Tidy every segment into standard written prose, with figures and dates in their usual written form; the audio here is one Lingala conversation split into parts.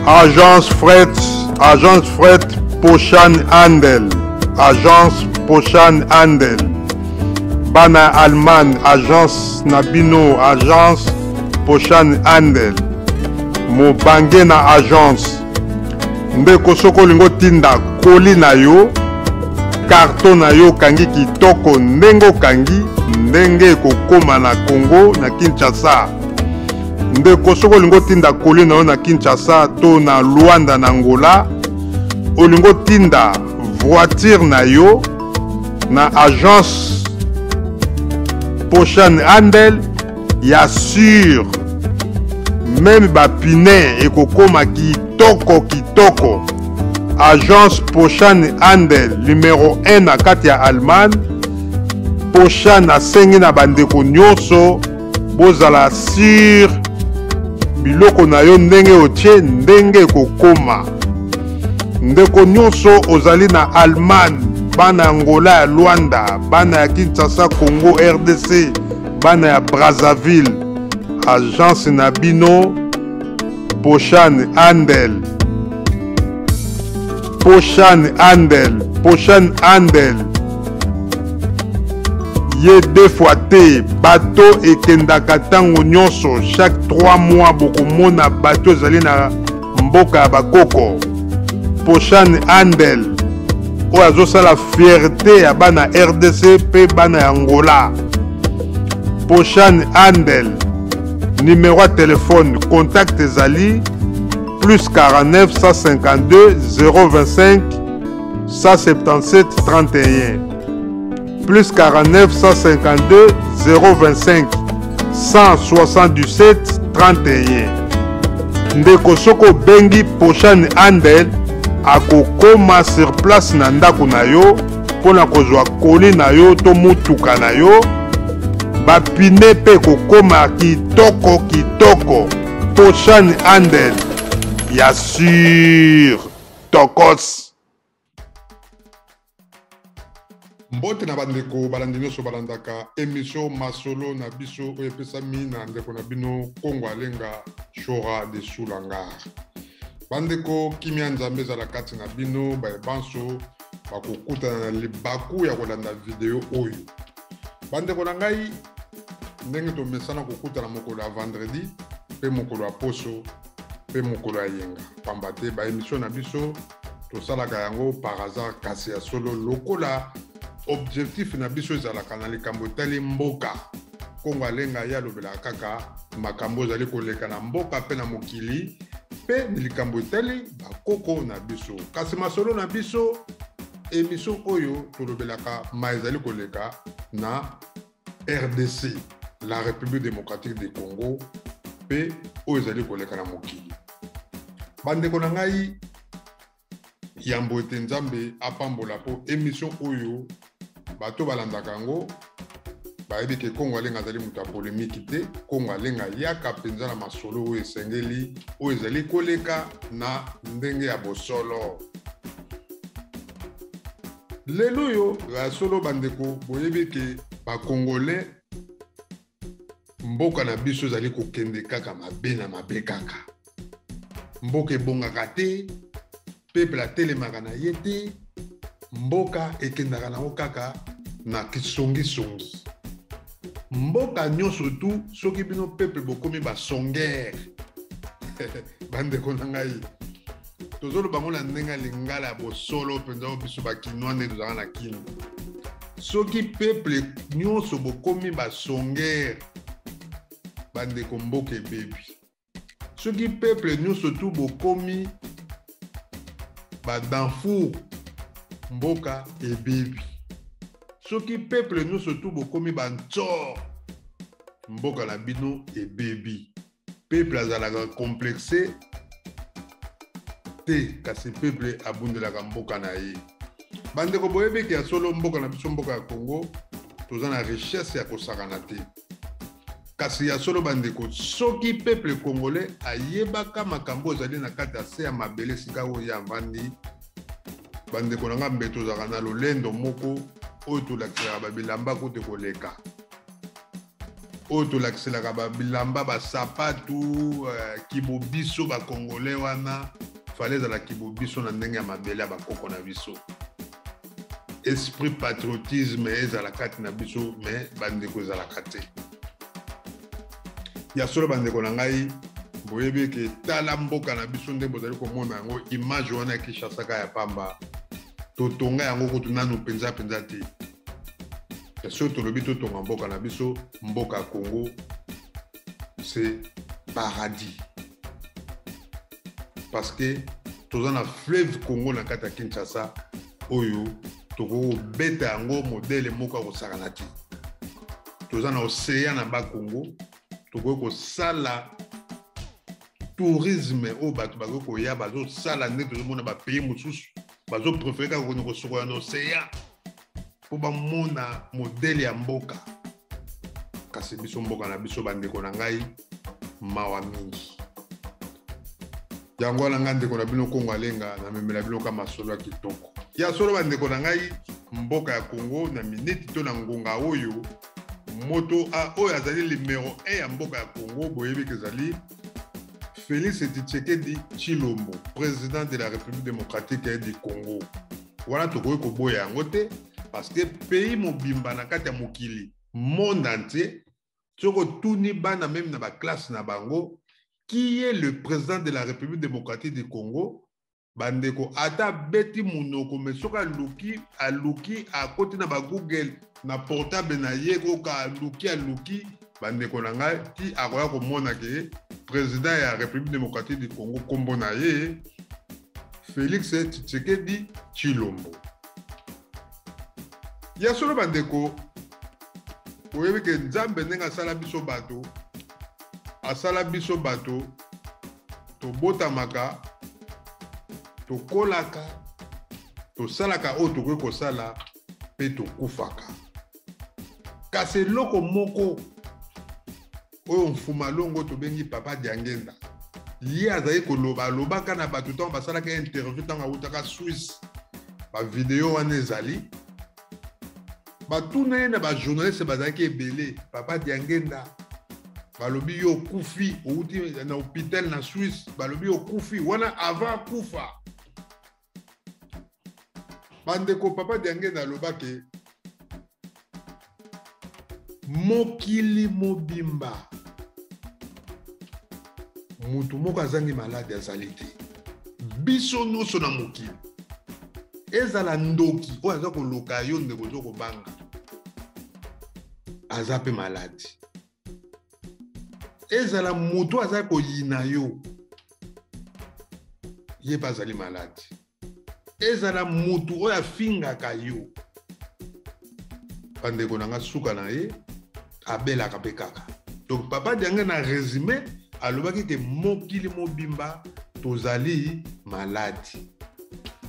Agence Fret, Agence Fret Poshan Handel, Agence Poshan Handel. Bana Allemagne, agence na bino, Agence Poshan Handel. Mobange na agence. Ndeko soki olingi otinda koli na yo, karton na yo okangi kitoko ndenge okangi ndenge ekokoma na Congo na Kinshasa. Ndeko soki olingi otinda koli na yo na Kinshasa to na Luanda na Angola, olingi otinda voiture na yo na agence Poshan Handel ya sur meme ba pine ekokoma kitoko kitoko. Agence Poshan Handel numero 1 na kati ya Allemagne. Poshan asengi na bandeko nyonso bozala sur biloko na yo ndenge otie ndenge ekokoma. Ndeko nyonso ozali na Allemagne, bana ya Angola ya Luanda, bana ya Kinshasa Congo RDC, bana ya Brazzaville, agence na bino Poshan Handel, Poshan Handel, Poshan Handel ye deux fois te. Bato ekendaka ntango nyonso, chaque 3 mois bokomona bato ezali na mboka ya bakoko. Poshan Handel oyo azosala fierté ya bana RDC mpe bana ya Angola. Poshan Handel, numéro ya telefone contact ezali plus 49 152 025 177 31, plus 49 152 025 177 31. Ndeko soki obengi Poshan Handel akokoma sur place na ndako na yo mpo na kozwa koli na yo to motuka na yo. Bapine mpe ekokoma kitoko kitoko. Poshan Handel ya sur tokos. Mbote na bandeko balandi nyonso balandaka emission masolo na biso oyo epesami na ndeko na bino Kongo Alenga Shora de Sulangar. Bandeko, kimia Nzambe ezala kati na bino. Baye banso bakokutana na libaku ya kolanda video oyo. Bandeko na ngai, ndenge tomesana kokutana mokolo ya vendredi mpe mokolo ya poso mpe mokolo ya yenga, pamba te ba emission na biso tosalaka yango par hasard, kasi ya solo lokola objectif na biso ezalaka na likambo etali mboka. Kongo Alenga ye alobelaka kaka makambo ezali koleka na mboka mpe na mokili mpe likambo etali bakoko na biso. Kasi masolo na biso, emission oyo tolobelaka ma ezali koleka na RDC, la République démocratique du Congo, mpe oyo ezali koleka na mokili. Bandeko na ngai, yambo ete Nzambe apambola mpo emission oyo bato balandaka yango bayebi ke Kongo Alenga azali moto ya polemiki te. Kongo Alenga yaka mpenza na masolo oyo esengeli, oyo ezali koleka na ndenge ya bosolo. Lelo oyo ya solo bandeko, boyebi ke bakongolais mboka na biso ezali kokende kaka mabe na mabe kaka. Mboka ebongaka te, peuple atelemaka na ye te, mboka ekendaka nango kaka na kisongisongi. Mboka nyonso tu soki bino peuple bokomi basongere. Bandeko na ngai, tozoloba ngo na ndenge ya lingala ya bosolo mpenza, oyo biso bakinois nde tozalaka na kino. Soki peuple nyonso bokomi basongere, bandeko, mboka ebebi. Soki peuple nyonso tu bokomi badanfour, mboka ebebi. Soki peuple nyonso tu bokomi bantsor, mboka na bino ebebi. Peuple azalaka complexe te, kasi peuple abundelaka mboka na ye. Bandeko, boyebi ke ya solo mboka na biso, mboka ya Congo, toza na richesse ya kosakana te. Kasi ya solo bandeko, soki peuple congolais ayebaka makambo ezali na kati ya se ya mabele esika oyo ye avandi, bandeko na nga, mbe tozalaka na lolendo moko oyo tolakisaka babilamba kote koleka. Oyo tolakiselaka babilamba, basapatu, kibobiso bacongolais wana, fale ezala kibobiso na ndenge ya mabele ya bakoko na biso. Esprit patriotisme ezala kati na biso, mais bandeko, ezalaka te. Ya solo, bandeko na ngai, boyebi eke tala mboka na biso nde bozali komona yango, image wana ya Kinshasa ka ya pamba, totonga yango kutu nanu mpenza mpenza te. Soki tolobi totonga mboka na biso, mboka ya Congo, c'est paradis, parce que toza na fleuve Congo na kati ya Kinshasa oyo tokoki kobeta yango modèle moko ya kosakana te. Toza na océan na Bakongo, tokoki kosala tourisme oyo bato bakoki koya bazosala. Ndenge tozomona bapays mosusu bazopréférer kaka kokende kosokola na océan mpo bamona modèle ya mboka. Kasi biso, mboka na biso, bandeko na ngai, mawa mingi. Yango wana ngai, ndeko na bino Kongo Alenga, namemela bino ka masolo ya kitoko. Ya solo, bandeko na ngai, mboka ya Congo na miniti to na ngonga oyo, moto oyo azali numero 1 ya mboka ya Congo, boyebi ke ezali Félix Tshisekedi Tshilombo, président de la République démocratique du Congo. Wana tokoki koboya yango te, parce que pays mobimba na kati ya mokili, monde entier, soki otuni bana même na baclasse na bango qui est le président de la République démocratique du Congo, bandeko, ata abeti monoko, mais soki aluki, aluki, akoti na bagoogle na portable na ye, koka aluki, aluki, bandeko na ngai, ti akoya komona ke président ya République démocratique du Congo, nkombo na ye Félix Tshisekedi Tshilombo. Ya solo, bandeko, oyebi ke Nzambe ndenge asala biso bato, asala biso bato, tobotamaka, tokolaka, tosalaka oyo tokoki kosala mpe tokufaka. Kasi eloko moko oyo Mfuma Longo tobengi Papa Diangenda, ye azali koloba, alobaka na bato ntango basalaka interview, ntango awutaka Swisse, bavideo wana ezali, batuna ye na bajournaliste bazalaki ebele. Papa Diangenda, balobi yo okufi, outi na hôpital na Swisse, balobi okufi wana avant akufa. Bandeko, Papa Diangenda alobaki mokili mobimba, mutu moko azangi maladi azali te. Biso nyonso na mokili, ezala ndoki oyo aza koloka yo, ndeko, oza kobanga, aza mpe maladi. Ezala moto aza koyina yo, ye mpe azali maladi. Ezala motu oyo afingaka yo, bandeko na nga, suka na ye abelaka mpe kaka. Donc Papa Diange, na résumé, alobaki ke mokili mobimba tozali maladi.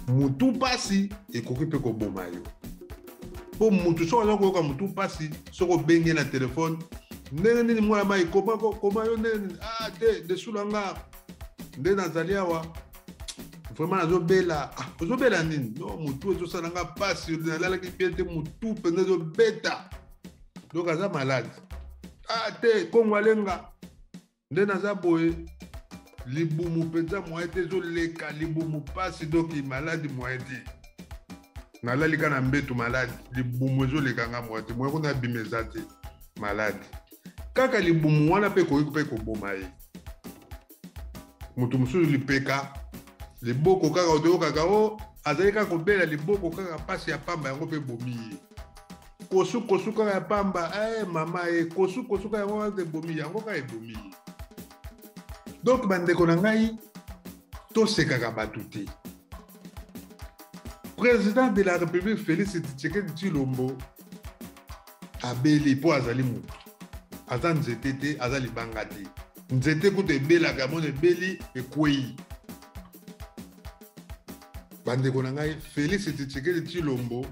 Mutu mpasi ekoki mpe koboma yo, mpo mutu soki aza koyoka mutu mpasi, soki obenge na telefone, ndenge nini, mwana mai, koma koma yo ndenge nini? Ah te, desula nga nde nazali awa, vraiment nazobela. Ah, ozobela nini? No, mutu ezosala nga mpasi, nalalaki bien te, mutu mpenza ezobeta. Donc aza malade. Ah te, Kongo Alenga nde naza boye, libumu mpenza moyen te, ezoleka libumu mpasi, donc maladi, moyen te, nalali ka na mbetu, maladi, libumu ezoleka nga, moyen te, moyen kuna abima eza te, maladi kaka libumu wana mpe ekoki mpe koboma ye. Moto mosusu lipeka, liboko kaka, otoyokaka o azali kaka kobela liboko kaka, mpasi ya pamba, yango mpe ebomi ye. Kosu kosu kaka ya pamba, mama ye, kosu kosu kaka, yango kaka ebomi, yango kaka ebomi ye. Donc bandeko na ngai, tosekaka bato te. Président de la République Félix Tshisekedi Tshilombo abeli mpo azali motu, aza nzete te, aza libanga te. Nzete kutu ebelaka, mona ebeli, ekwei. Bandeko na ngai, Félix Tshisekedi Tshilombo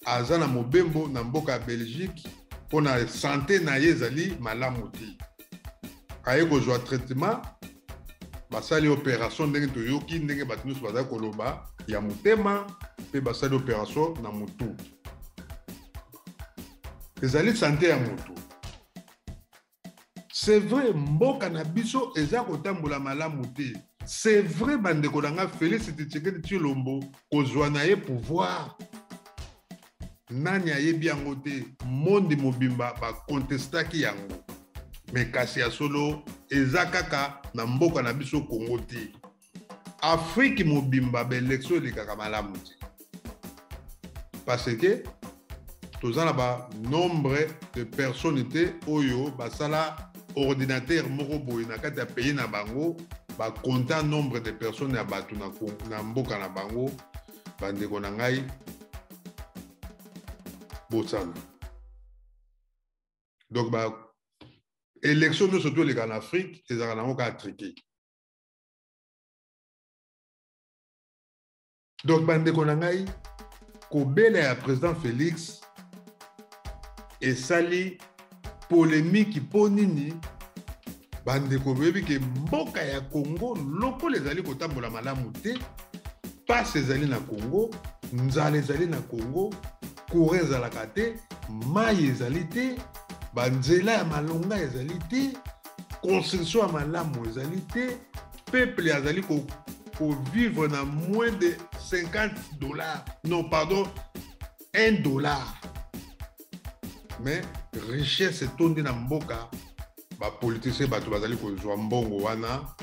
aza na mobembo na mboka ya Belgique mpo na santé na ye ezali malamu te. Aye kozwa traitement, basali opération, ndenge toyoki, ndenge bato nyonso bazali koloba, ya motema, mpe basali opération na motu. Ezali santé ya motu. C'est vrai, mboka na biso eza kotambola malamu te. C'est vrai, bandeko na nga, Félix Tshisekedi Tshilombo kozwa na ye pouvoir, nani ayebi yango te? Monde mobimba bakontestaki yango. Me kasi ya solo, eza kaka na mboka na biso Congo te, Afrique mobimba baélection elekaka malamu te, parce que toza na banombre de personnes te oyo basala ordinateur moko boye na kati ya pays na bango, bakonta nombre de personnes ya bato na mboka na bango. Bandeko na ngai, bosana. Donc ba élection nyonso to eleka na Afrique ezalaka nango kaka truqué. Donc bandeko na ngai, kobela ya président Félix esali polémique. Mpo nini? Bandeko, boyebi ke mboka ya Congo lokola ezali kotambola malamu te, pasi ezali na Congo, nzala ezali na Congo, courant ezalaka te, mai ezali te, banzela ya malonga ezali te, construction ya malamu ezali te, peuple azali kovivre na moins de 50 $, non pardon, 1 dollar. Mais richesse etondi na mboka, bapoliticien bato bazali kozwa mbongo wana,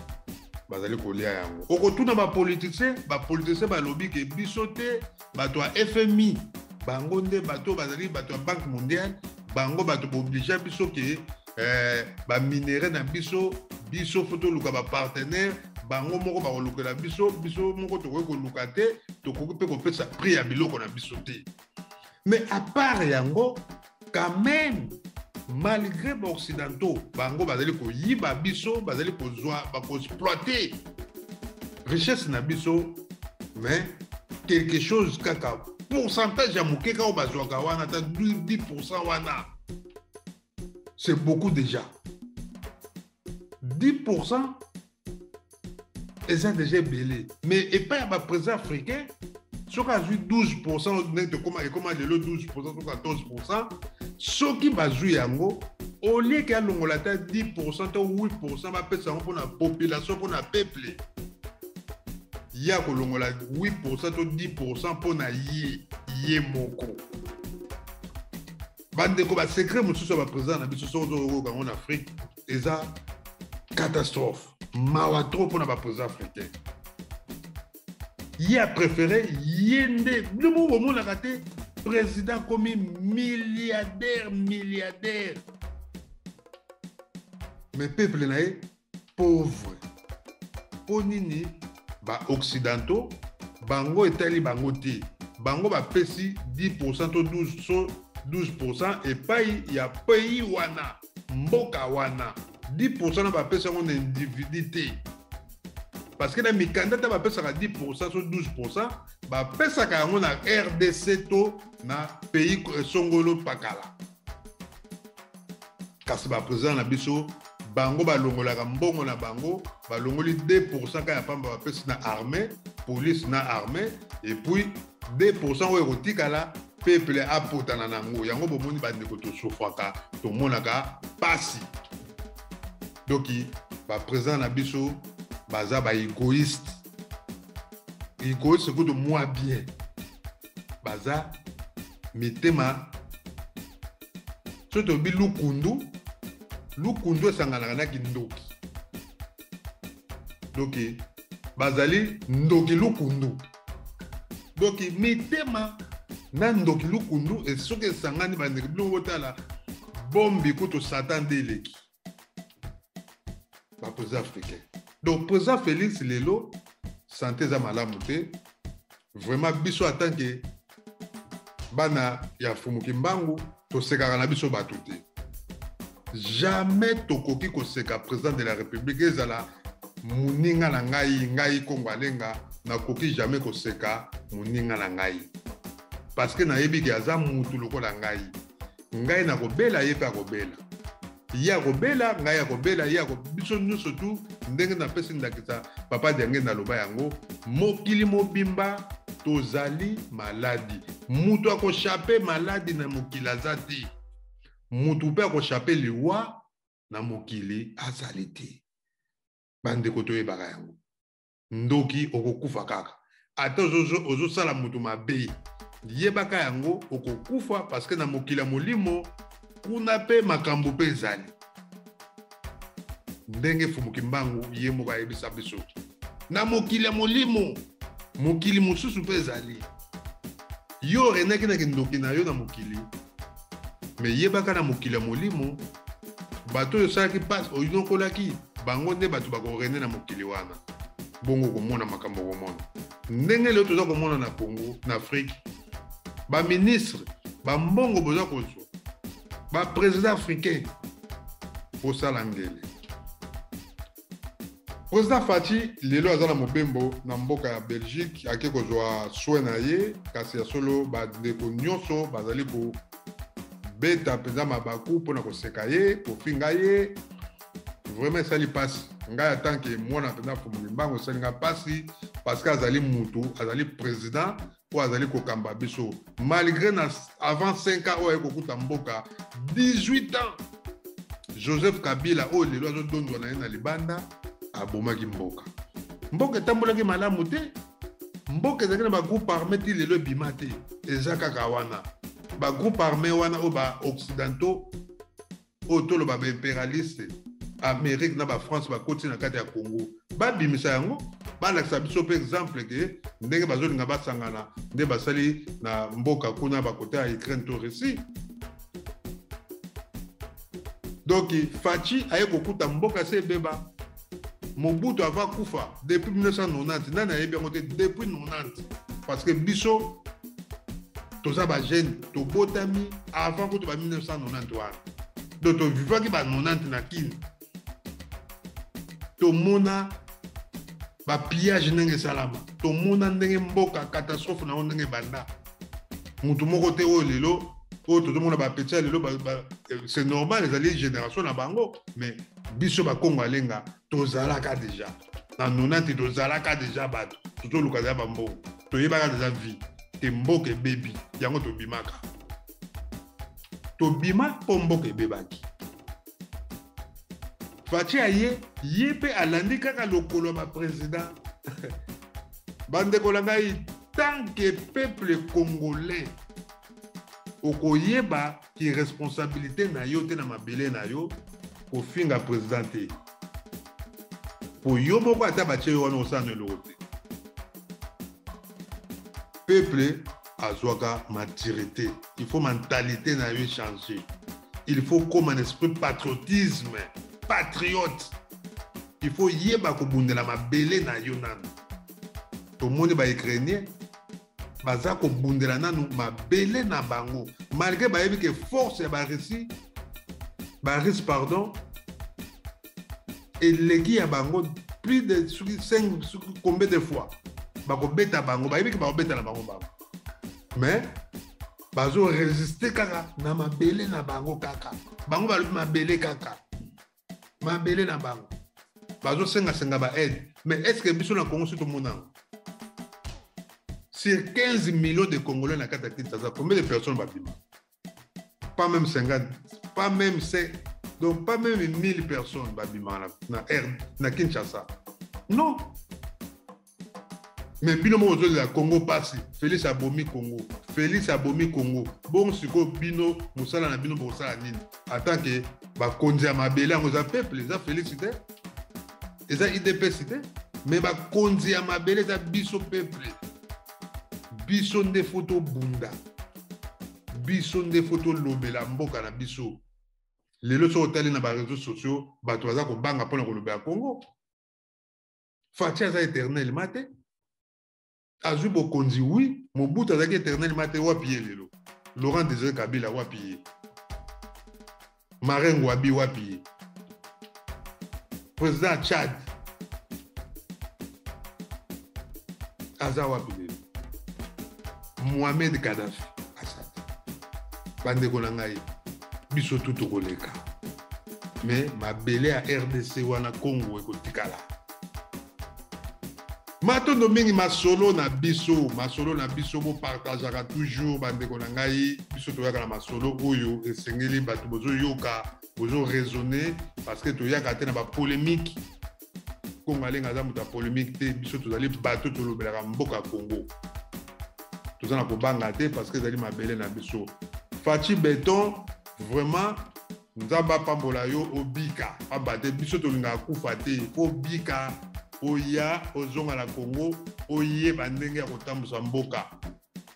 bazali kolia yango. Okotuna bapoliticien, bapoliticien balobi ke biso te, bato ya FMI, bango nde bato bazali bato ya Banque mondiale, bango bato baobliger biso ke baminerais na biso, biso faut toluka bapartenaire, bango moko bakolukela biso. Biso moko tokoki koluka te, tokoki mpe kopesa prix ya biloko na biso te. Mais à part yango, quand même, malgré baoccidentaux, bango bazali koyiba biso, bazali kozwa, bakoexploiter richesse na biso, mais quelque chose kaka, pourcentage ya moke kaka oyo bazwaka wana, ata 10 % wana, c'est beaucoup déjà. 10 % eza déjà ebele. Mais epai ya baprésident africain, soki azwi 12 %, ndenge ekoma lelo 12 % to 14 %, soki bazwi yango, olieke alongola ata 10 % to 8 %, bapesa yango mpona population, mpona peuple, ye akolongola 8 % to 10 % mpona ye moko. Bandeko, basecret mosusu ya baprésident na biso, soki ozokoyoka yango na Afrique, eza catastrophe, mawa trop mpona baprésident africain. Ye apréféré ye nde. Bino moko bomonaka te, président akomi milliardaire, milliardaire, mais peuple na ye pauvre. Mpo nini? Baoccidentaux, bango etali bango te. Bango bapesi 10 % to 12, so 12 % epai ya pays wana, mboka wana. 10 % na bapesi yango na individu te, parce que na mikanda te bapesaka 10 % so 12 %, bapesaka yango na RDC to na pays songolo pakala. Kasi baprésident na biso, bango balongolaka mbongo na bango, balongoli 2 % kaka ya pamba, bapesi na armée, police na armée, et puis 2 % oyo ekotikala, peuple apotana nango. Yango bomoni, bandeko, tosufraka, tomonaka pasi. Donc baprésident na biso baza baégoïste, égoïste kutu mwa bien, baza mitema. Soki tobi lukundu, lukundu esanganaka na kindoki. Donc bazali ndoki lukundu. Donc mitema na ndoki lukundu soki esangani, bandeko, biloko botala bombi kutu Satan nde eleki baprésident africain. Donc président Félix lelo santé eza malamu te. Vraiment, biso en tant que bana ya Fumuki Mbangu, tosekaka na biso bato te. Jamais tokoki koseka président de la République. Ezala moninga na ngai, ngai Kongo Alenga, nakoki jamais koseka moninga na ngai, parce que nayebi ke aza mutu lokola ngai. Ngai nakobela, ye mpe akobela, ye akobela, ngai akobela, ye. Biso nyonso tu, ndenge napesi ndakisa papa Diange, naloba yango, mokili mobimba tozali maladi. Mutu akoéchapper maladi na mokili aza te, mutu mpe akoéchapper liwa. na mokili azali te. Bandeko, toyebaka yango, ndoki okokufa kaka. Ata ozosala moto mabe, yebaka yango, okokufa, parce que na mokili ya molimo kuna mpe makambo mpe ezali. Ndenge Fumuki Mbangu ye moko ayebisa biso, na mokili ya molimo, mokili mosusu mpe ezali. Yo orenaki na kindoki na yo na mokili, me yebaka, na mokili ya molimo, bato oyo osalaki mpasi, oyokolaki bango, nde bato bakorene na mokili wana. Bongo komona makambo, komona ndenge lelo toza komona na Congo, na Afrique, baministre, bambongo boza kozwa, baprésident africain kosala ngele. Président Fatshi lelo aza na mobembo na mboka ya Belgique, ake kozwa soin na ye. Kasi ya solo, bandeko nyonso bazali kobeta mpenza mabaku mpona koseka ye, kofinga ye. Vraiment esali mpasi. Ngai, en tant que mwana mpenza Fumuli Mbango, esali ngai mpasi, parce que azali mutu, azali président oyo azali kokamba biso malgré na avant 5 ans oyo aye kokuta mboka. 18 ans Joseph Kabila, oyo lelo azodondwa na ye na libanda, abomaki mboka. Mboka etambolaki malamu te. Mboka ezalaki na bagroupe armé ti lelo ebima te, eza kaka wana bagroupe armé wana oyo baoccidentaux, oyo toloba baimpérialiste, Amérique na bafrance, bakoti na kati ya Congo. Babimisa yango, balakisa biso mpe exemple ke ndenge bazolinga basangana nde basali na mboka kuna, bakote ya Ukraine to Russie. Donc Fatshi aye kokuta mboka se ebeba. Mobutu ava kufa depuis 1990, nani ayebi yango te? Depuis 90, parce que biso toza bajeune, tobotami avant kutu ba 1990 wana. Donc tovivaki ba 90 na Kini, tomona bapillage ndenge esalama, tomona ndenge mboka, catastrophe nango ndenge ebanda. Motu moko te oyo lelo oyo tozomona bapetits ya lelo, c'est normal, ezali génération na bango. Mais biso Bakongo alenga tozalaka déjà na 90, tozalaka déjà bato tozoluka deja bambongo, toyebaka déjà vie te. Mboka ebebi, yango tobimaka, tobima mpo mboka ebebaki. Fatshi aye, ye mpe alandi kaka lokolo ya baprésident. Bandeko na ngai, tant que peuple congolais okoyeba ki responsabilité na yo te na mabele na yo, kofinga président te, po yo moko ata batie yo wana, osala na eloko te. Peuple azwaka maturité. Il faut mentalité na yo echanger, il faut comme un esprit patriotisme, patriote. Il faut yeba kobundela mabele na yo. Nanu tomoni baukrainien baza kobundela nanu mabele na bango, malgré bayebi ke force ya barussie, barusse pardon, eleki ya bango plus de soki 5, soki combien de fois. Bakobeta bango, bayebi ke bakobeta na bango bango, mais bazoresiste kaka na mabele na bango. Kaka bango balobi mabele, kaka mabele na bango. Bazosengasenga baaide, mais est ce que biso na Congo so tomona yango? Sur 15 millions de Congolais na kati ya Kinshasa, combien de personnes babima? Pas même 50, pas même 5, donc pas même 1000 personnes babima na Kinshasa, non? Mais bino moko ozolela Congo pasi, Félix abomi Congo, Félix abomi Congo. Bongo sikoyo bino, mosala na bino bokosala nini en tant que bakonzi ya mabele yango? Eza peuple, eza Félix te, eza UDPS te, mais bakonzi ya mabele eza biso peuple. Biso nde faut tobunda, biso nde faut tolobela mboka na biso. Lelo soki otali na baréseaux sociaux, bato baza kobanga mpona kolobela Congo. Fatshi aza éternellement te, azwi bokonzi. Oui, Mobutu azalaki éternellement te, wapi ye lelo? Laurent Désiré Kabila, wapi ye? Martin Ngouabi, wapi ye? Président Tchad aza wapi lelo? Mohamed Kadhafi aza te. Bandeko na ngai, biso tu tokoleka, mais mabele ya RDC wana, Congo, ekotikala. Matondo mingi. Masolo na biso, masolo na biso, bopartageaka toujours. Bandeko na ngai, biso toyaka na masolo oyo esengeli bato bozoyoka. Bozo raisonner parce que toyaka te na ba polémique. Kongo Alenga aza moto ya polémique te. Biso tozali bato tolobelaka mboka Congo. Toza na kobanga te parce que ezali mabele na biso. Fatshi Beton, vraiment Nzambe apambola yo obika. Pamba te biso tolingaka kufa te. Faut obika, oya ozonga na Congo, oyeba ndenge ya kotambusa mboka.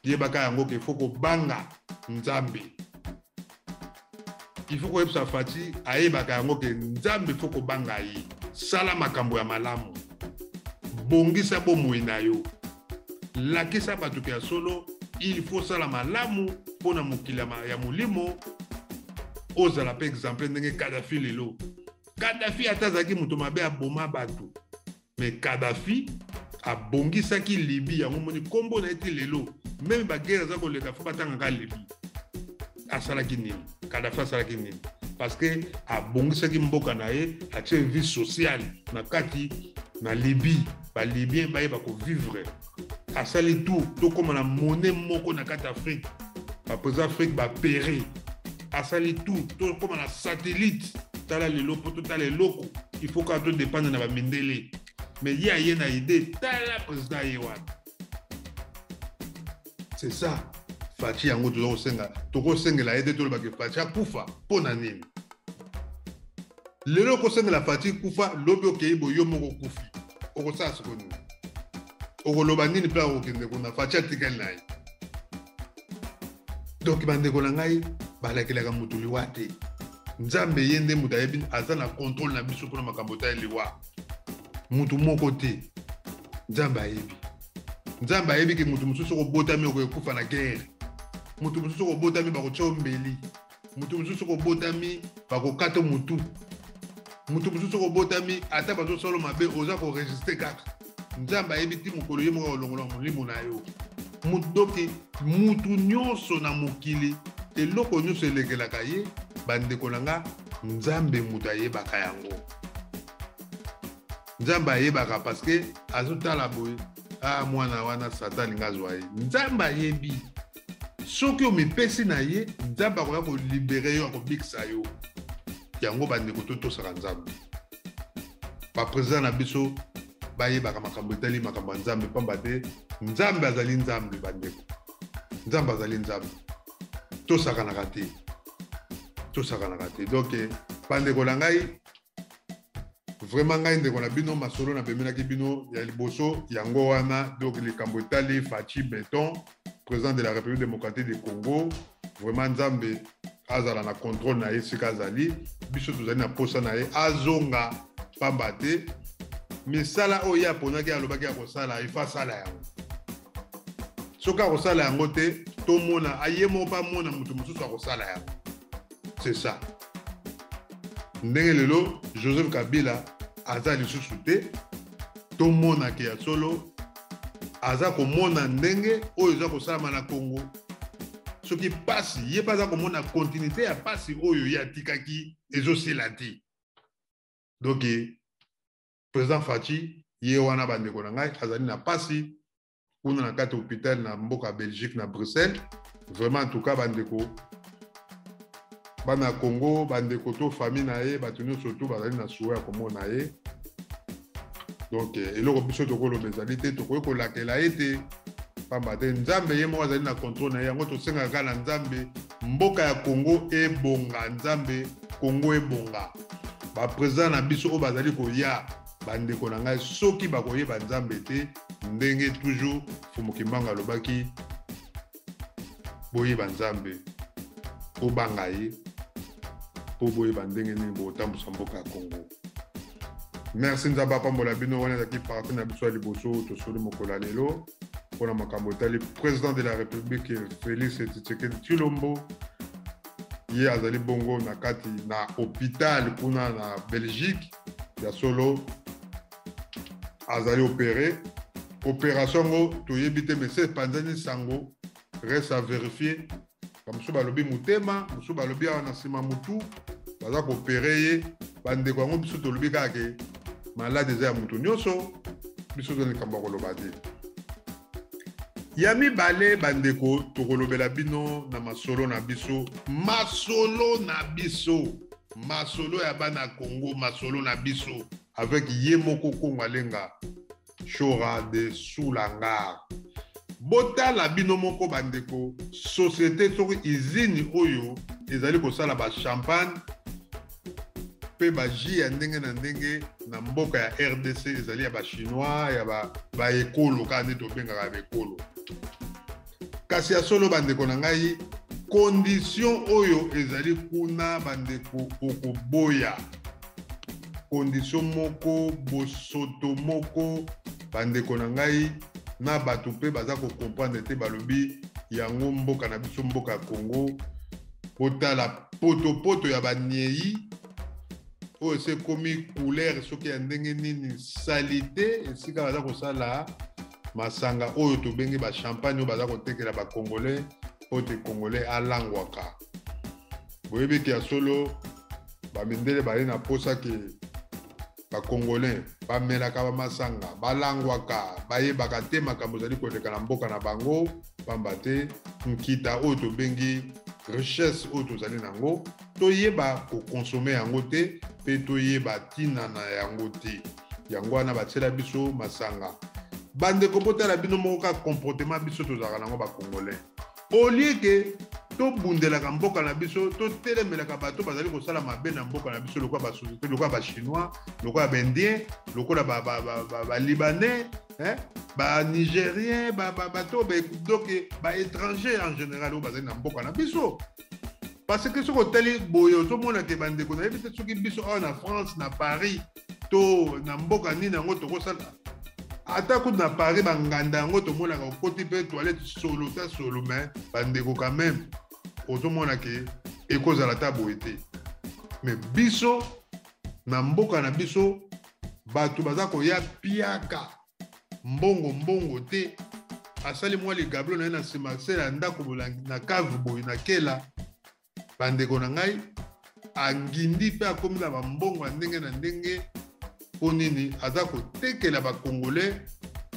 Yebaka yango ke faut kobanga Nzambe. Il faut koyebisa Fatshi ayebaka yango ke Nzambe faut kobanga ye. Sala makambo ya malamu. Bongisa bomoi na yo. Lakisa bato ke ya solo il faut sala malamu mpo na mokili ya molimo, ozala pe exemple ndenge Kadhafi lelo. Kadhafi ata azalaki moto mabe aboma bato, mais Kadhafi abongisaki Libye, yango moni kombo na ye ti lelo, même ba guerre eza koleka fo batangaka Libye. Asalaki nini? Kadhafi asalaki nini? Parce que abongisaki mboka na ye, atie vie sociale na kati na Libye, ba Libyens bayeba kovivre. Asali tout tokóma na monnaie moko na kati Afrique, ba président Afrique ba péré. Asali tout tokóma na satellite. Tala lelo po totala eloko, il faut kaka todépendre na bamindele. Mais ye aye na idée, tala président ye wana. C'est ça. Fatshi yango toza kosenga, tokosengela ye te tolobaka Fatshi akufa mpo na nini? Lelo okosengela Fatshi kufa, lobi okei boye yo moko okufi. Okosala sikoyo nini? Okoloba nini mpe akokende kuna? Fatshi atikali na ye. Donc bandeko na ngai balakelaka moto liwa te. Nzambe ye nde moto ayebi, aza na contrôle na biso mpona makambo ta liwa. Moto moko te. Nzambe ayebi. Nzambe ayebi ke moto mosusu okobotami okokufa na guerre. Moto mosusu okobotami bakotia yo mbeli. Moto mosusu okobotami bakokata motu. Moto mosusu okobotami ata bazosala mabe oza koresiste kaka. Nzambe ayebi ti mokolo ye moko akolongola molimo na yo. Donc mutu nyonso na mokili, eloko nyonso elekelaka ye, bandeko na nga, Nzambe moto ayebaka yango. Nzambe ayebaka parce que azotala boye, ah, mwana wana Satan alingi azwa ye. Nzambe ayebi. Soki omipesi na ye, Nzambe akoya kolibere yo, akobikisa yo. Yango bandeko totosaka Nzambe. Ba président na biso bayebaka makambo etali makambo ya Nzambe, pamba te Nzambe azali Nzambe, bandeko. Nzambe azali Nzambe. Tosakanaka te. Tosakanaka te. Donc bandeko na ngai, vraiment ngai ndeko na bino, masolo na bemelaki bino ya liboso yango wana. Donc likambo etali Fatshi Beton, président de la République démocratique du Congo, vraiment Nzambe azala na contrôle na ye esika azali. Biso tozali na posa na ye azonga, pamba te misala oyo ye aponaki alobaki ya kosala, il faut asala yango. Soki akosala yango te, tomona aye moko mpe amona moto mosusu akosala yango. C'est ça. Ndenge lelo Joseph Kabila aza lisusu te, tomonake ya solo aza komona ndenge oyo eza kosalama na Congo. Soki pasi, ye mpe aza komona continuité ya pasi oyo ye atikaki ezosila te. Donc président Fatshi ye wana, bandeko na ngai, azali na pasi kuna na kati hôpital na mboka Belgique, na Bruxelles. Vraiment, en tout cas bandeko bana Congo, bandeko to famille na ye, bato nyonso to bazali na suwa ya komona ye. Donc eloko biso tokoloba ezali te, tokoki kolakela ye te, pamba te Nzambe ye moko azali na contrôle na ye. Yango tosengaka kaka na Nzambe mboka ya Congo ebonga, Nzambe Congo ebonga. Ba président na biso oyo bazali koya, bandeko na ngai, soki bakoyeba Nzambe te, ndenge toujours Fumu Kimbangu alobaki, boyeba Nzambe, bobanga ye, po boyeba ndenge nini bokotambusa mboka ya Congo. Merci, Nzambe apambola bino. Wana ezalaki parti na biso ya liboso tosoli mokolo ya lelo mpona makambo etali président de la République Félix Tshisekedi Tshilombo. Ye azali bongo na kati na hôpital kuna na Belgique, ya solo azali opéré. Opération yango toyebi te, mais se epanzani sango, reste à vérifier. Bamosusu balobi motema, mosusu balobi awa na nsima mutu, baza koopérer ye. Bandeko, yango biso tolobi kaka ke malade eza ya moto nyonso, biso toza likambo ya koloba te. Ya mibale, bandeko, tokolobela bino na masolo na biso, masolo na biso. Masolo ya bana Congo, masolo na biso avec ye moko Kongo Alenga Shora de Sulangar. Botala bino moko bandeko, société soki usine oyo ezali kosala ba champagne mpe ba jus ya ndenge na ndenge na mboka ya RDC ezali ya ba chinois, ya ba ekolo kaka nde tobengaka ba ekolo. Kasi ya solo bandeko na ngai, condition oyo ezali kuna bandeko, okoboya condition moko bosoto moko bandeko na ngai, na bato mpe baza kocomprendre te. Balobi yango mboka na biso, mboka ya Congo, botala potopoto ya baniei oyo esi ekomi couleur soki ya ndenge nini, saleté, esika baza kosala masanga oyo tobengi bachampagne oyo baza kotekela bacongolais mpo te congolais alangwaka. Boyebi ete ya solo bamindele baye na posa ke bacongolais bamelaka bamasanga, balangwaka, bayebaka te makambo ezali koleka na mboka na bango, pamba te nkita oyo tobengi richesse oyo tozali nango toyeba kokonsome yango te mpe toyeba ntina na yango te. Yango wana batiela biso masanga. Bandeko, botala bino moko kaka comportement biso tozalaka nango bacongolais. Au lieu ke tobundelaka mboka na biso, totelemelaka bato bazali kosala mabe na mboka na biso, lokola basociété, lokola bachinois, lokola baindien, lokola balibanais, banigérien, bato donc baétranger en général oyo bazali na mboka na biso. Parce que soki otali boye, ozomona ke bandeko, nayebi te soki biso awa na France, na Paris to na mboka nini yango tokosala. Ata kutu na Paris, banganda yango tomonaka, okoti mpe toilette solo ta solo. Mais bandeko, quand même ozomona ke ekozala ta boye te. Mais biso na mboka na biso, bato baza koya piaka mbongo, mbongo te, asali mwa ligablo na ye na nsima se ya ndako, na cave boye, na kela. Bandeko na ngai, angindi mpe akomi na bambongo ya ndenge na ndenge. Mpo nini aza kotekela bacongolais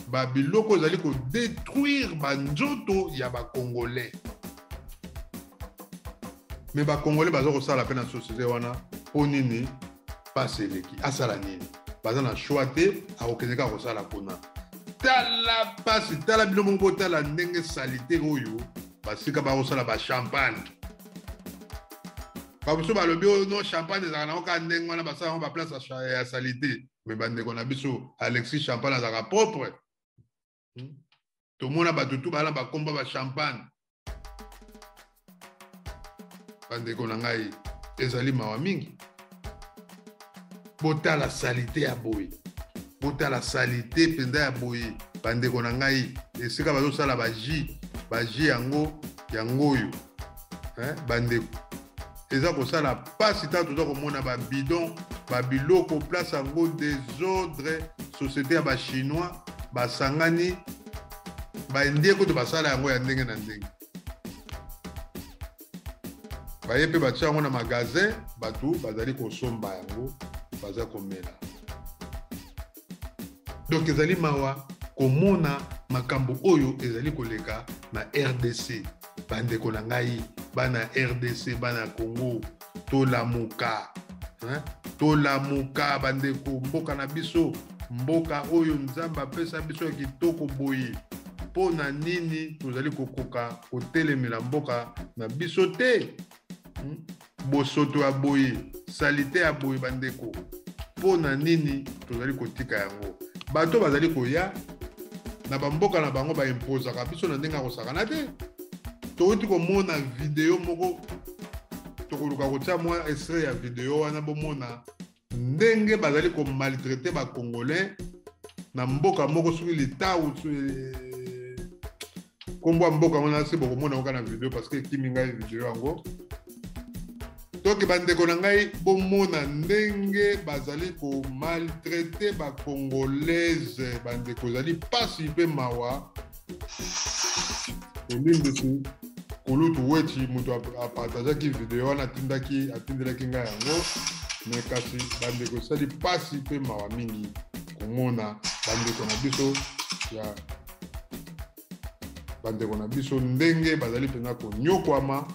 babiloko ezali kodétruire banzoto ya bacongolais? Mais bacongolais baza kosala mpe na société wana. Mpo nini? Pasi eleki, asala nini? Baza na choix te, akokende kaka kosala kuna. Tala pasi, tala bino moko, botala ndenge saleté oyo basika bakosala bachampagne. Bamosusu balobi oyo no champagne ezalaka nango kaka ndenge wana, basala yango baplace ya saleté. Mais bandeko na biso, Alexis, champagne azalaka propre. Tomona bato tu bala bakomba bachampagne. Bandeko na ngai, ezali mawa mingi. Botala saleté ya boye, botala saleté mpenza ya boye. Bandeko na ngai, esika bazosala bajus, bajus yango yango oyo. Bandeko, eza kosala mpasi. Ntango toza komona babidon, babiloko, place yango désordre, société ya bachinois basangani, baindien kutu basala yango ya ndenge na ndenge, baye mpe batia yango na magasin, bato bazali kosomba yango, baza komela. Donc ezali mawa komona makambo oyo ezali koleka na RDC. Bandeko na ngai, bana RDC, bana Congo, tolamuka, hein? Tolamuka bandeko. Mboka na biso, mboka oyo Nzambe apesa biso ya kitoko boye, mpo na nini tozali kokoka kotelemela mboka na biso te? Bosoto ya boye, saleté ya boye, bandeko, mpo na nini tozali kotika yango? Bato bazali koya na bamboka na bango, baimposaka biso na ndenge ya kosakana te. Touti komona video moko, tokoluka kotia mwa extrait ya video wana, bomona ndenge bazali komaltraiter bacongolais na mboka moko, soki litau nkombo ya mboka wana se bokomona yango na video, parce que ekimi ngai video yango. Toke, bandeko na ngai, bomona ndenge bazali komaltraiter bacongolaise. Bandeko, ezali mpasi mpe mawa. Olimbisi kulutu Weti, moto apartageaki video wana, atindaki, atindelaki ngai yango. Mais kasi bandeko, esali mpasi mpe mawa mingi komona bandeko na biso ya bandeko na biso ndenge bazali mpenza konyokwama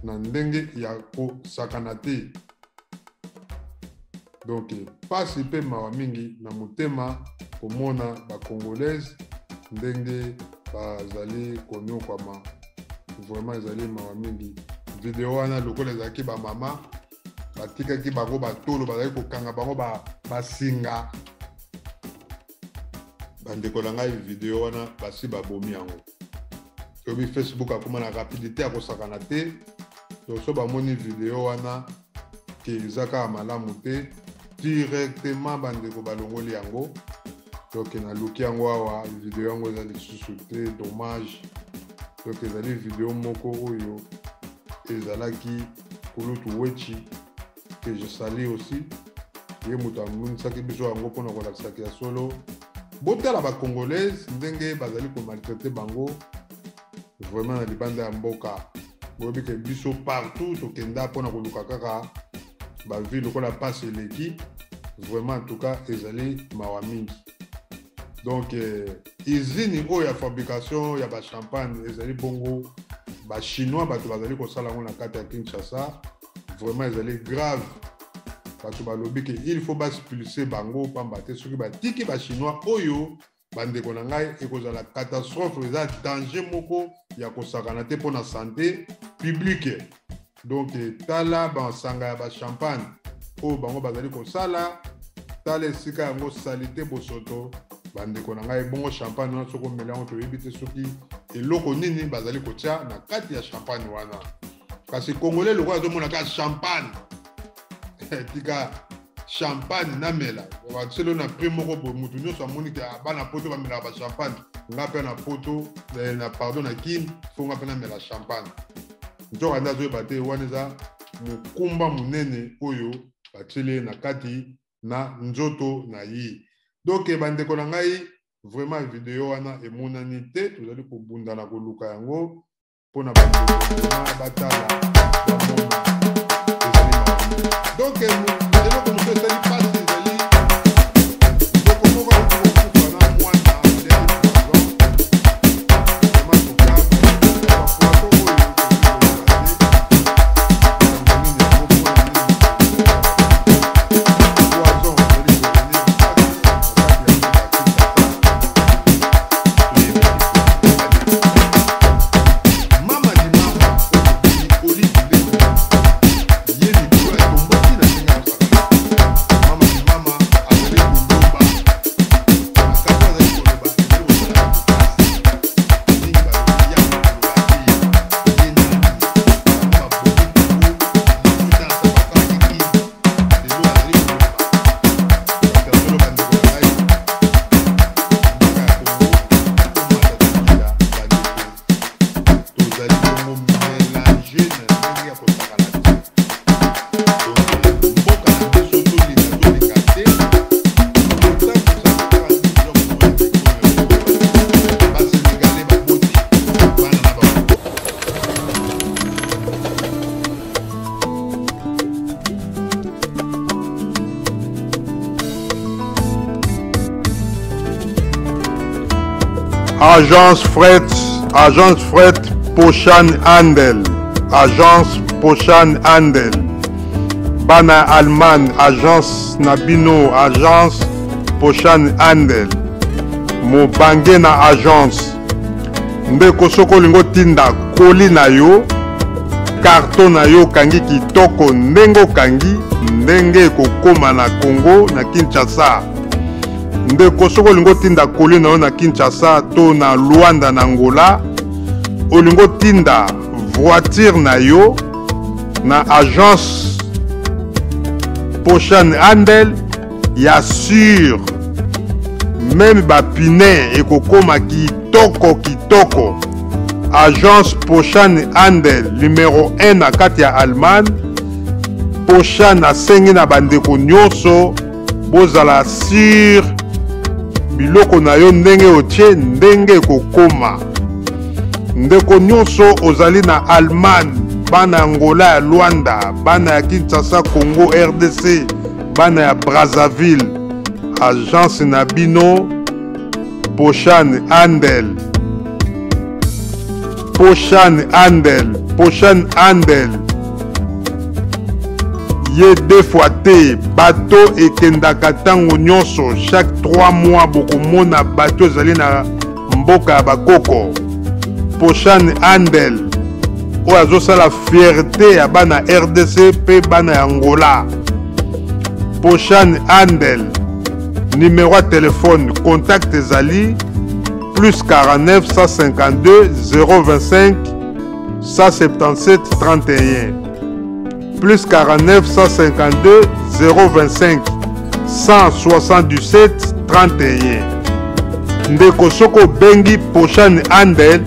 na ndenge ya kosakana te. Donc pasi mpe mawa mingi na motema komona ba Congolaise ndenge bazali konyokwama, vraiment ezali mawa mingi. Video wana lokola ezalaki ba mama batikaki bango batolo, bazali kokanga bango basinga. Bandeko na ngai, video wana basi babomi yango. Toyebi Facebook akoma na rapidité ya kosakana te. Donc so bamoni video wana ke eza kaka malamu te, directement bandeko balongoli yango. Donc naluki yango awa, video yango eza lisusu te, dommage. Donc ezali video moko oyo ezalaki kulutu Wechi, que je salue aussi, ye moto amonisaki biso yango mpona kolakisaki ya solo. Botala bacongolaise ndenge bazali komaltraite bango vraiment na libanda ya mboka. Boyebi ke biso partout tokenda mpona koluka kaka bavie lokola mpasi eleki, vraiment en tout cas ezali mawa mingi. Donc usine oyo ya fabrication ya bachampagne ezali bongo bachinois bato bazali kosala yango na kati ya Kinshasa. Vraiment ezali grave. Bato balobi ke il faut baexpulse bango, pamba te soki batiki bachinois oyo, bandeko na ngai, ekozala catastrophe. Eza danger moko ya kosakana te mpona santé publique. Donc tala basanga ya bachampagne oyo bango bazali kosala, tala esika yango saleté, bosoto. Bandeko na ngai, bongo champagne wana soki omela yango, toyebi te soki eloko nini bazali kotia na kati ya champagne wana. Kasi Congolais lokola azomona kaka champagne, tika champagne namela, batielo na prix moko boye, motu nyonso amoni ke bana Poto bamelaka bachampagne, nga mpe na Poto, na pardon, na Kine, fo nga mpe namela champagne. Nzoka nde azoyeba te wana eza mokumba monene oyo batieli ye na kati na nzoto na ye. Donc bandeko na ngai, vraiment video wana emonani te, tozali kobunda na koluka yango mpona bandeko vraiment batala, bamona. Ezali mawa. Donc eloko mosusu esali mpasi ezali ndeko moko auti kokufa na mwana aleki poison. Vraiment, toka bapoison oyo tokoki koyeba te likambo nini yango, mpona nini poison ezali kovenir mpasi na kati ya mboka Kinshasa, toyebi te. Mama ni mama oyo Olive Lembe, ye mikolo etomboki na ndenge ya kosakana. Mama ni mama azali koloba, makambo azali koloba ezali kosala bato pasi mingi. Balobi ya koloba te, ye nani? Bango babomi Kongo 18 ans basalaki kini, lelo azali koloba. Kasi asolo, bandeko na ngai, mboka ya Kongo tomata tokita, bandeko, tozali bongo mélange na ndenge ya kosakana te. Donc mboka na biso, tolinga tolinga te, kotambwisa kaka ndenge komona ekolo. Basénégalais baboti bana na bango. Agence Fret, Agence Fret Pochan Handel, Agence Pochan Handel. Bana Allemagne, agence na bino, Agence Pochan Handel. Mobange na agence. Ndeko, soki olingi otinda colis na yo, carton na yo okangi kitoko, ndenge okangi, ndenge ekokóma na Congo, na Kinshasa. Ndeko, soki olingi otinda colis na yo na Kinshasa to na Luanda na Angola, olingi otinda voiture na yo na Agence Pochan Handel ya sûr, même bapine ekokóma kitoko kitoko. Agence Pochan Handel, numéro 1 na kati ya Allemagne. Pochan asengi na bandeko nyonso bozala sûr, biloko na yo ndenge otie, ndenge ekokóma. Ndeko nyonso ozali na Allemagne, bana ya Angola, ya Luanda, bana ya Kinshasa, Congo RDC, bana ya Brazzaville, agence na bino Pochan Handel, Pochan Handel, Pochan Handel. Ye deux fois te, bateau ekendaka ntango nyonso, chaque 3 mois bokomona bateau ezali na mboka ya bakoko. Poshan Handel oyo azosala fierté ya bana RDC mpe bana ya Angola. Poshan Handel, numéro ya telefone contact ezali plus 49 152 025 177 31 plus 49 152 025 177 31. Ndeko, soki obengi Poshan Handel,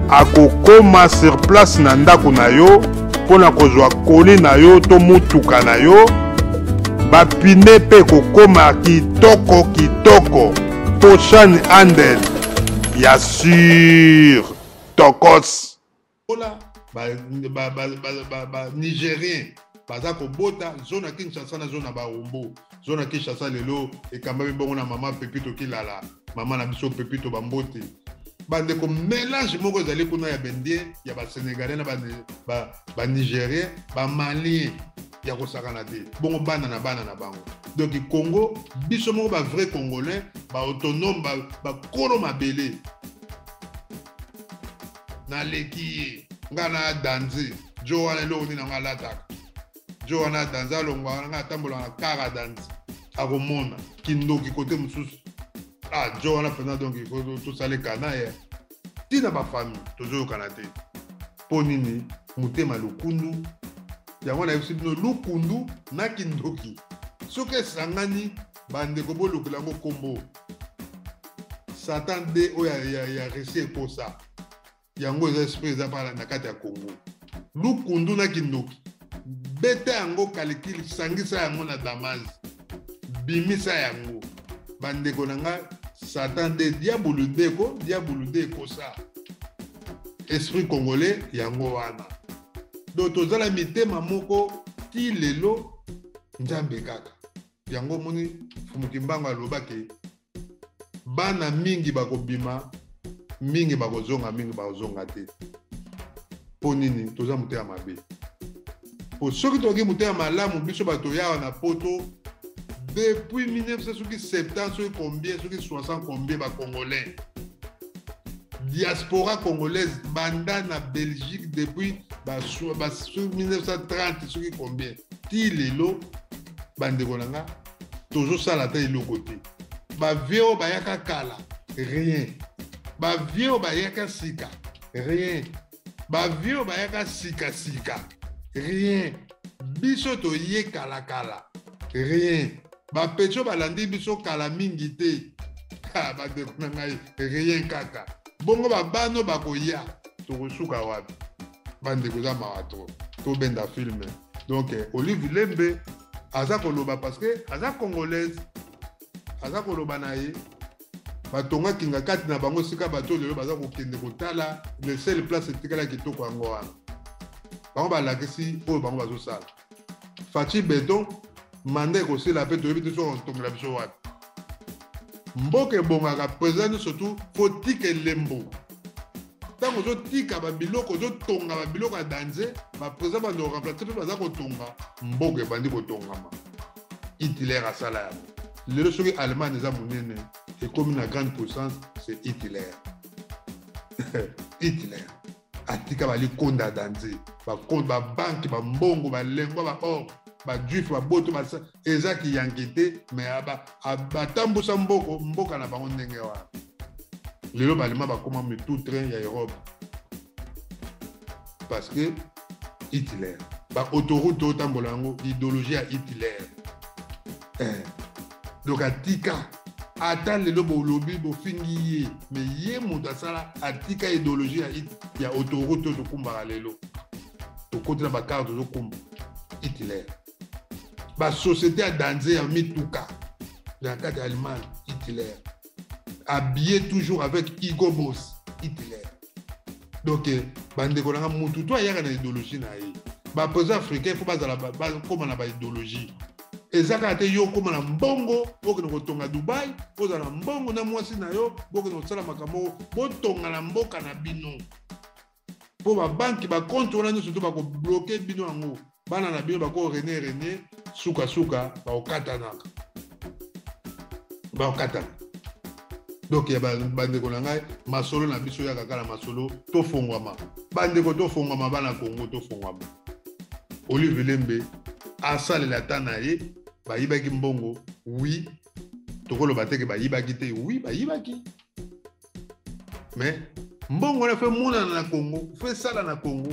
akokoma sur place na ndako na yo mpo na kozwa koli na yo to motuka na yo. Bapine mpe ekokoma kitoko kitoko. Poshan Handel ya sur tokos. Ola ba Nigérien baza kobota zone ya Kinshasa na zone ya Barumbu. Zone ya Kinshasa lelo ekambami bongo na mama Pepito Kilala, mama na biso Pepito Bambote. Bandeko, mélange moko ezali kuna ya Bendien, ya ba Sénégalais na ba Nigérien, ba Malien ya kosakana te. Bongo bana na bana na bango. Donc Congo, biso moko ba vrai Congolais, ba autonome, ba kolo mabele. Naleki ye nga na danze jo wana, eloko nini yango alataka jo wana danze, alongwa wana, nga atambolaka na kara danze, akomona kindoki kote mosusu. Ah, jo wana mpenza, donc il faut tosala ekana ye ntina bafamille tozoyokana te. Mpo nini? Motema lokundu. Yango nayebisi bino, lukundu na kindoki soki esangani, bandeko, bolukela yango kombo Satan de oyo ya Russie ekosa yango. Eza esprit eza pa na kati ya Congo, lukundu na kindoki. Beta yango kalikili, sangisa yango na Damas, bimisa yango, bandeko na nga. Satan de diabulu ndeko, diabulu nde ekosa esprit congolais yango wana. Donc tozala mitema moko ti lelo, Nzambe kaka. Yango omoni Fumu Kimbangu alobaki bana mingi bakobima, mingi bakozonga, mingi bakozonga te. Mpo nini? Toza motema mabe. Po soki tokoki motema malamu, biso bato yawa na poto depuis 1970 soki combien, soki 60 combien, bacongolais, diaspora congolaise banda na Belgique depuis ba 1930 soki combien ti lelo, bandeko na nga, tozosala ata eloko te. Bavie oyo bayaka kala, rien. Bavie oyo bayaka sika, rien. Bavie oyo bayaka sikasika, rien. Biso toye kalakala, rien. Bapetio balandi biso kala mingi te, bandeko na ngai, rien kaka. Bongo babano bakoya, tokosuka wapi, bandeko? Eza mawa trop. Tobenda film. Donc Olive Lembe aza koloba parce que aza congolaise, aza koloba na ye. Batonga kinga kati na bango sika. Bato lelo baza kokende kotala le seul place etikala kitoko yango wana. Bango balakisi oyo bango bazosala. Fatshi Béton, mandat ekosila mpe toyebi te soki kotongela biso wapi. Mboka ebongaka, président nyonso tu fo tika elembo. Ntango ozotika babiloko, ozotonga babiloko ya danger, baprésident bando remplace mpe baza kotonga, mboka ebandi kotongama. Hitler asala yango. Lelo soki Allemagne eza monene, ekomi na grande puissance, c'est Hitler. Hitler atika balikonda danger, babanke, bambongo, balengwa, baor, bajuif, baboto. Eza kiyanke te, mais batambusa mboka na bango ndenge wana. Lelo balema bakóma mitu train ya Europe parce que Hitler. Baautoroute otambola yango, idéologie ya Hitler. Donc atika, ata lelo bolobi bofingi ye, mais ye moto asala, atika idéologie ya autoroute oyo tokumbaka lelo. Tokoti na bakare, tozokumba Hitler. Basociété ya danger ya mituka na kati ya Allemagne, Hitler. Habillé toujours avec Hugo Boss, Hitler. Donc bandeko na nga, mutu to ayaka na idéologie na ye. Baprésident africain fo bazala bakóma na baidéologie. Eza kaka te yo okóma na mbongo, okende kotonga Dubai, ozala na mbongo na mwasi na yo, bokende kosala makambo. Botonga na mboka na bino, mpo babanke, bacompte wana nyonso to bakobloquer bino yango. Bana na bino bako rene rene, sukasuka bakokatanaka, bakokatana. Donc ya bandeko na ngai, masolo na biso ya kaka na masolo, tofongwama bandeko, tofongwama bana Kongo, tofongwama. Olive Lembe asalela ata na ye, bayibaki mbongo, oui, tokoloba te ke bayibaki te, oui, bayibaki, mais mbongo wana fe monana na Congo, fe sala na Congo.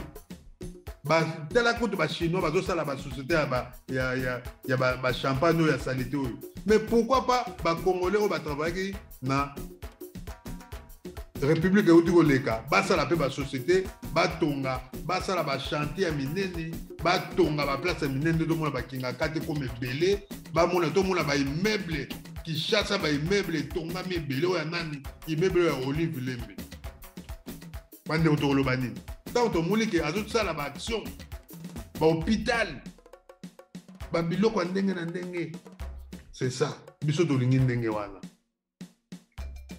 Batala kutu bachinois bazosala basociété ya bachampagne oyo ya saleté oyo, mais pourquoi pas bacongolais oyo batravaillaki na république euti koleka, basala mpe basociété, batonga, basala bachantier ya minene, batonga baplace ya minene nde tomona bakingaka te koma ebele, bamona, tomona baimmeuble Kinshasa, baimmeuble etongami ebele oyo ya nani? Immeuble oyo ya Olive Lembe. Bandeko, tokoloba nini ntango tomoni ke azosala baaction, bahôpital, babiloko ya ndenge na ndenge? C'est ça, biso tolingi ndenge wana.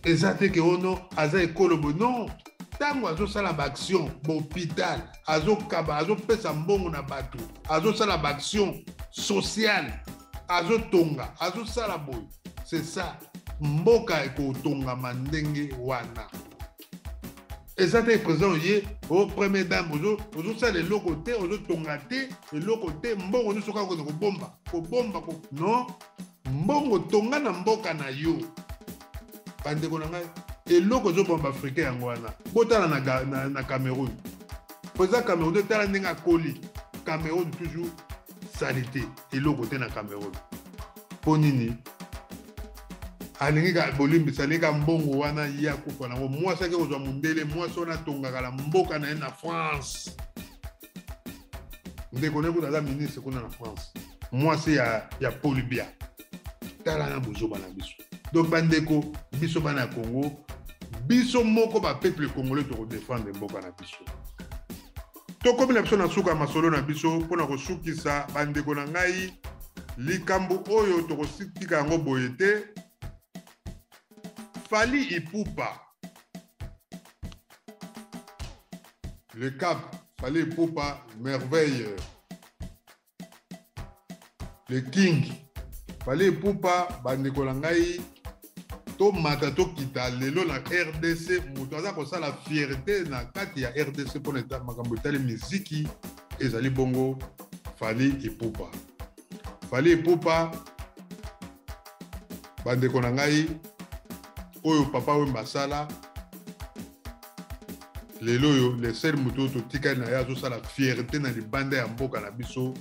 Eza te ke ono aza ekolo boye, non. Ntango azosala baaction, bahôpital, azokaba, azopesa mbongo na bato, azosala baaction sociale, azotonga, azosala boye, c'est ça. Mboka ekotongama ndenge wana. Eza te président ye o première dame, ozosala eloko te, ozotonga te, eloko te, mbongo nyonso kaka okende kobomba, kobomba. Non, mbongo tonga na mboka na yo. Bandeko na ngai, eloko ezobomba africain yango wana. Botala na Cameroun, président Cameroun, tala ndenge akoli. Cameroun toujours saleté, eloko te na Cameroun. Mpo nini? Alingi ka bolimbisa, alingi ka mbongo wana ye akufa nango. Mwasi ake kozwa mondele, mwasi wana atongaka na mboka na ye na France. Ndeko na ye kuna aza ministre kuna na France, mwasi ya Paul Biya. Tala na bozoba na biso. Donc bandeko, biso bana ya Congo, biso moko bapeuple congolais, tokodefendre mboka na biso. Tokomi na biso na suka ya masolo na biso. Mpona kosukisa, bandeko na ngai, likambo oyo tokotika yango boye te. Fally Ipupa, le cap Fally Ipupa, merveille, le king Fally Ipupa. Bandeko na ngai, tomata tokita, lelo na RDC moto aza kosala fierté na kati ya RDC mpona makambo etali miziki ezali bongo Fally Ipupa. Fally Ipupa, bandeko na ngai, oyo Papa Wemba asala, lelo oyo le seul moto oyo totikali na ye azosala fierté na libanda ya mboka na biso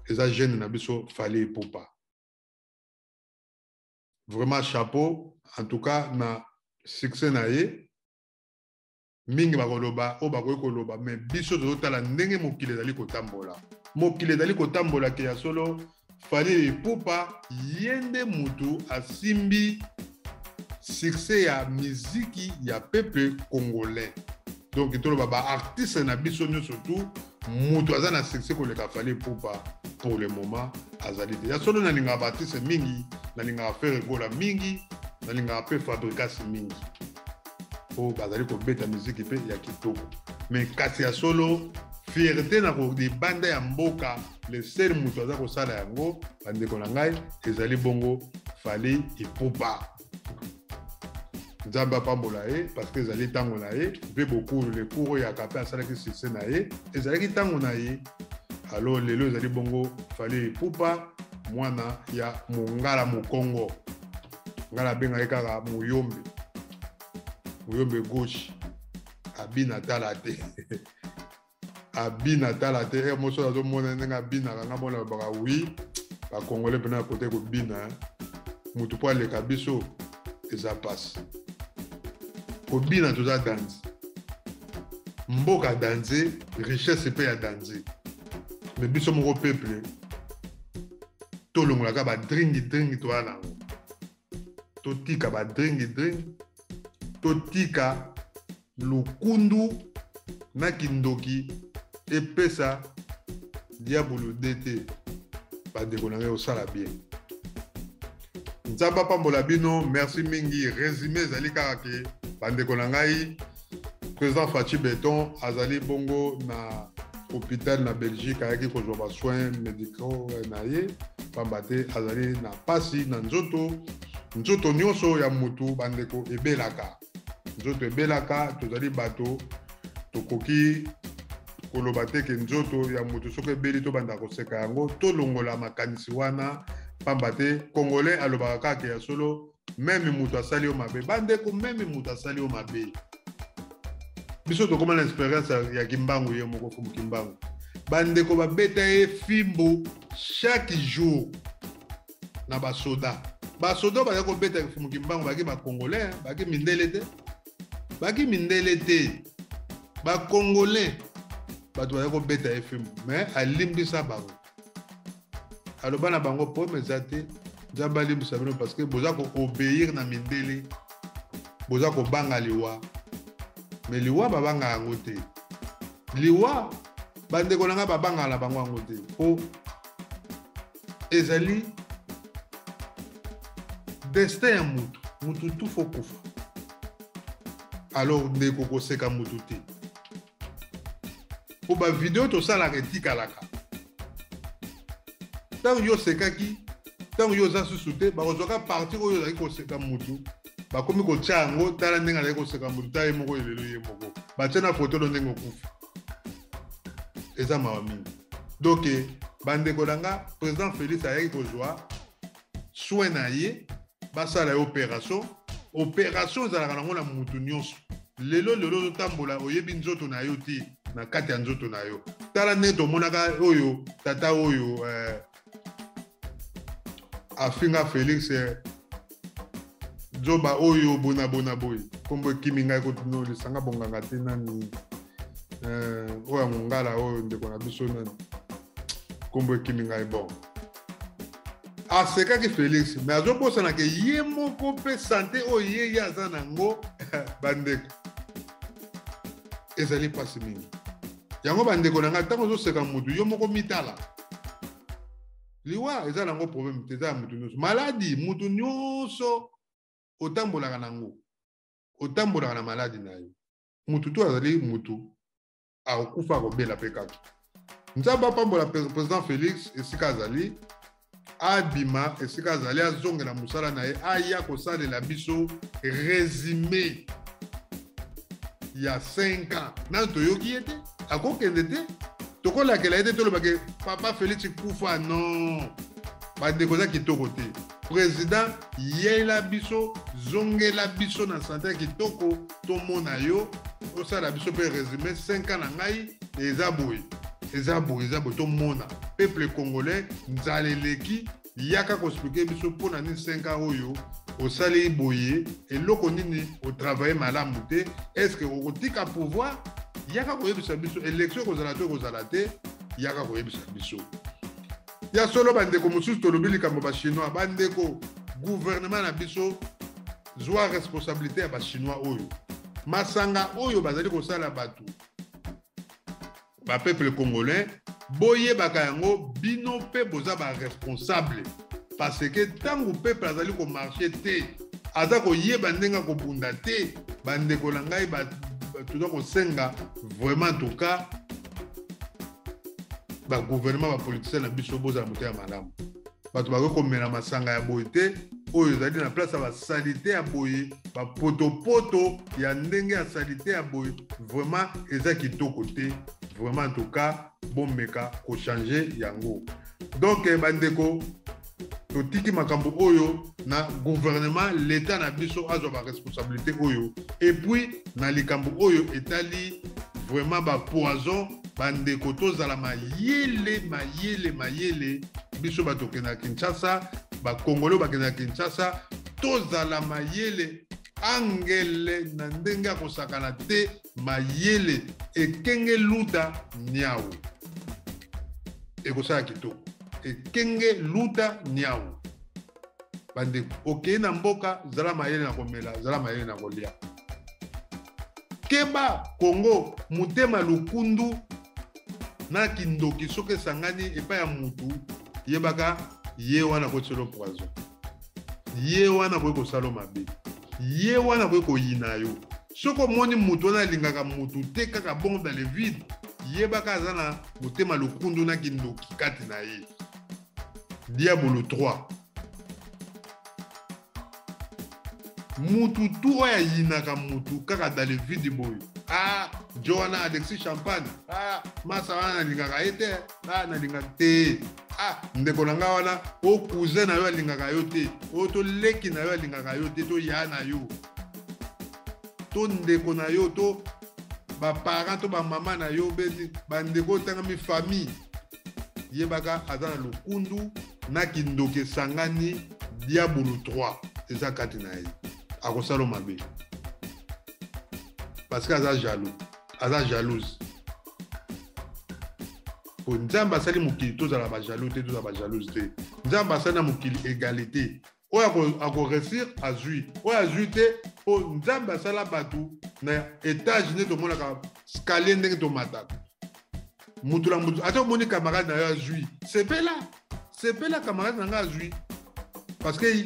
eza jeune na biso Fally Ipupa. Vraiment chapeau en tout cas na succès na ye. Mingi bakoloba oyo bakoki koloba, mais biso tozotala ndenge mokili ezali kotambola. Mokili ezali kotambola ke ya solo, Fally Ipupa ye nde mutu asimbi succès ya miziki ya peuple congolais. Donc toloba baartiste na biso nyonso tu, mutu aza na succès koleka Fally Ipupa pour le moment azali te. Ya solo, nalingaka baartiste mingi, nalingaka Ferre Gola mingi, nalingaka mpe Fabregas mingi mpo bazali kobeta miziki mpe ya kitoko, mais kasi ya solo, fierté na libanda ya mboka, le seul moto aza kosala yango, bandeko na ngai, ezali bongo Fally Ipupa. Nzambe apambola ye, parce que ezali ntango na ye mpe bokulu lecour oyo yaka mpe asalaki succès na ye, ezalaki ntango na ye. Alors lelo ezali bongo Fally Ipupa, mwana ya mongala mokongo. Ngai nabengaki kaka Muyombe, Muyombe gauche. Abina tala te, abina tala te. E moso azomona ndenge abinaka, nga mona lobaka oui, bacongolais mpena kote kobina, motu mpo aleka biso eza mpasi. Kobina toza danse, mboka danse, richesse mpe ya danse, mais biso moko peuple tolongolaka badringi dringi toya nango, totika badringi dringi, totika lukundu na kindoki epesa diabolo de te. Bandeko na ngai, osala bien, Nzambe apambola bino. Merci mingi. Résumé ezali kaka ke, bandeko na ngai, président Fatshi Béton azali bongo na hôpital na Belgique, ayaki kozwa ba soins médicaux na ye, pamba te azali na pasi na nzoto. Nzoto nyonso ya mutu, bandeko, ebelaka. Nzoto ebelaka, tozali bato, tokoki koloba te ke nzoto ya mutu soki ebeli tobanda koseka yango. Tolongola makanisi wana, pamba te Congolais alobaka kaka ya solo. Même moto asali yo mabe, bandeko, même moto asali yo mabe, biso tokóma na expérience ya Kimbangu ye moko. Fumu Kimbangu, bandeko, babeta ye fimbu chaque jour na basoda. Basoda bazali kobeta Fumu Kimbangu baki Bacongolais, baki mindele te, baki mindele te, Bacongolais. Bato bazali kobeta ye fimbu, mais alimbisa bango. Aloba na bango: "Problème eza te, Nzambe alimbisa bino, parce que boza koobéir na mindele, boza kobanga liwa." Mais liwa, babanga yango te. Liwa, bandeko na ngai, babangaka na bango yango te, po ezali destin ya mutu. Mutu tu faut kufa. Alors ndeko, koseka mutu te, po bavideo tosalaka etikalaka. Ntango yo osekaki, ntango yo oza susu te, bakozwaka partie oyo ozalaki koseka mutu, bakomi kotia yango: "Tala ndenge azalaki koseka mutu, tala ye moko elelo, ye moko batie na foto no ndenge okufi." Eza mawa mingi. Donc bandeko na nga, président Félix ayaki kozwa soin na ye, basala ye opération. Opération ezalaka nango na mutu nyonso. Lelo lelo ozotambola, oyebi nzoto na yo te. Na kati ya nzoto na yo, tala ndenge tomonaka oyo tata oyo afinga Félix zoba oyo bonabona boye. Nkombo ekimi ngai, kotuna lisanga bonganga te. Nani oyo ya mongala oyo, ndeko na biso, nani? Nkombo ekimi ngai. Bon, asekaki Félix, mais azobosanaka ye moko mpe santé oyo ye aza nango. Bandeko, ezali mpasi mingi yango. Bandeko na ngai, ntango ozoseka motu, yo moko mitala. Liwa eza nango problème te, eza ya motu nyonso. Maladi, motu nyonso otambolaka nango, otambolaka na maladi na yo. Mutu to azali mutu, akokufa, akobela mpe kaka. Nzambe apambola président Félix esika azali, abima esika azali, azongela mosala na ye, aya kosalela biso résumé ya 5 ans. Nano toyoki ye te, akokende te, tokolakela ye te, tolobake papa Félix kufa. Non, bandeko, eza kitoko te. Président, yela biso, zongela biso na santé ya kitoko, tomona yo, osala biso mpe résumé: 5 ans na ngai eza boye, eza boye, eza boye. Tomona peuple congolais, nzala eleki. Yaka koexpliquer biso mpo na nini 5 ans oyo osali boye, eloko nini otravaille malamu te. Est-ce okotika pouvoir? Yaka koyebisa biso élection ekozala to ekozala te. Yaka koyebisa biso ya solo. Bandeko mosusu, tolobi likambo Bachinois. Bandeko, gouvernement na biso, zwa responsabilité ya Bachinois oyo, masanga oyo bazali kosala bato, bapeuple congolais. Boyebaka yango, bino mpe boza baresponsable, parce que ntango peuple azali komarcher te, aza koyeba ndenge akobunda te. Bandeko na ngai, toza kosenga vraiment, en tout cas bagouvernement, bapoliticien na biso, bozala motema malamu. Bato bakoki komela masanga ya boye te, oyo ezali na place ya basaleté ya boye, bapotopoto ya ndenge ya saleté ya boye. Vraiment eza kitoko te. Vraiment, en tout cas, bomeka kochanger yango. Donc bandeko, totiki makambo oyo na gouvernement, l'État na biso azwa baresponsabilité oyo. Et puis na likambo oyo etali vraiment bapoison, bandeko, tozala mayele, mayele, mayele. Biso bato okende na Kinshasa, Bakongole bakende na Kinshasa, tozala mayele, angele na ndenge ya kosakana te. Mayele ekenge luta niau, ekosala kitoko. Ekenge luta niau. Bandeko, okei na mboka, zala mayele na komela, zala mayele na kolia. Keba Kongo, motema lukundu na kindoki soki esangani epai ya mutu, yebaka ye wana akotiselo poison, ye wana akoki kosala mabe, ye wana akoki koyina yo. Soki omoni mutu wana alingaka mutu te, kaka bongo dans le vide, Yebaka aza na motema lokundu na kindoki kati na ye. Diabolo 3. Mutu tu oyo ayinaka mutu kaka dans le vide boye. Ah, jo wana Alexis Champagne. Ah, masa wana nalingaka ye te. Ah, nalingaka te. Ah, ndeko na nga wana, o cousin na yo alingaka yo te. O to leki na yo alingaka yo te, to ya na yo. To ndeko na yo, to ba parents to ba mama na yo, ba ndeko otangami famille. Yebaka aza na lokundu na kindoki esangani diabolo 3 eza kati na ye, akosala mabe parce que aza jaloux, aza jalouse. Po Nzambe asali mokili tozala ba jaloux te, tozala ba jalouse te. Nzambe asali na mokili égalité, oyo akoréussir azwi, oyo azwi te. Po Nzambe asala bato na étage nde tomonaka escalier ndenge tomataka, mutu na mutu. Ata omoni camarade na yo azwi, sepela, sepela, camarade na ngai azwi, parce que